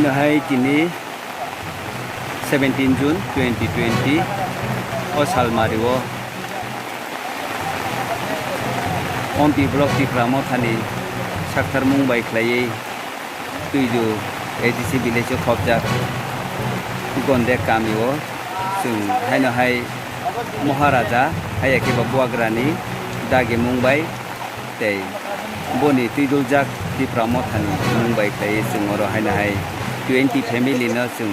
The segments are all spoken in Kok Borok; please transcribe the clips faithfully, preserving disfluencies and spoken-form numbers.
Hai tini seventeen June twenty twenty o salmari o Ompi block Tipra Mothani sakthar mung bai khlaiwi Tuidu A D C village o khopjak Gondek kami o chwng haino hai Moharaja, haiya khe ba Buagrani dagi mung bai tei boni twiduljak Tipra Mothani mung bai khlaiwi chwng oro haino hai twenty family no chwng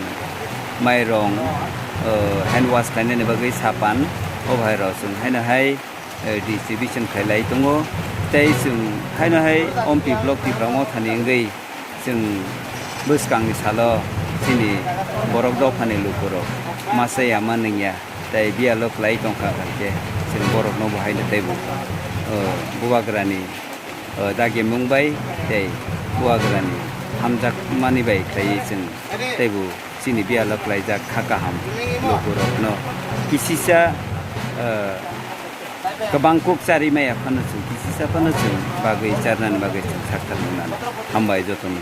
mairong, o, hand wash khlainani bagwi sapan o bahai rok chwng haino hai, eh, distribution khailai tongo. Tei chwng haino hai Ompi block Tipra Mothani wngwi chwng bwskangni salo chini borok dophani lukurok masa ya ma nungya. Tei biyalo khlai tongkha hai khe chwng borokno bo haino teibo, o, Bubagrani, o, dagi mung bai tei Bubagrani hamjakmani bai khlaiwi chwng teibo chini biyalo khlaijak kha kaham lukurokno kisisa, o, kwbang kuk charwi maya phano chwng kisisa phano chwng bagwi charnani bagwi chwng sakthar nuknani. Hambai jotono.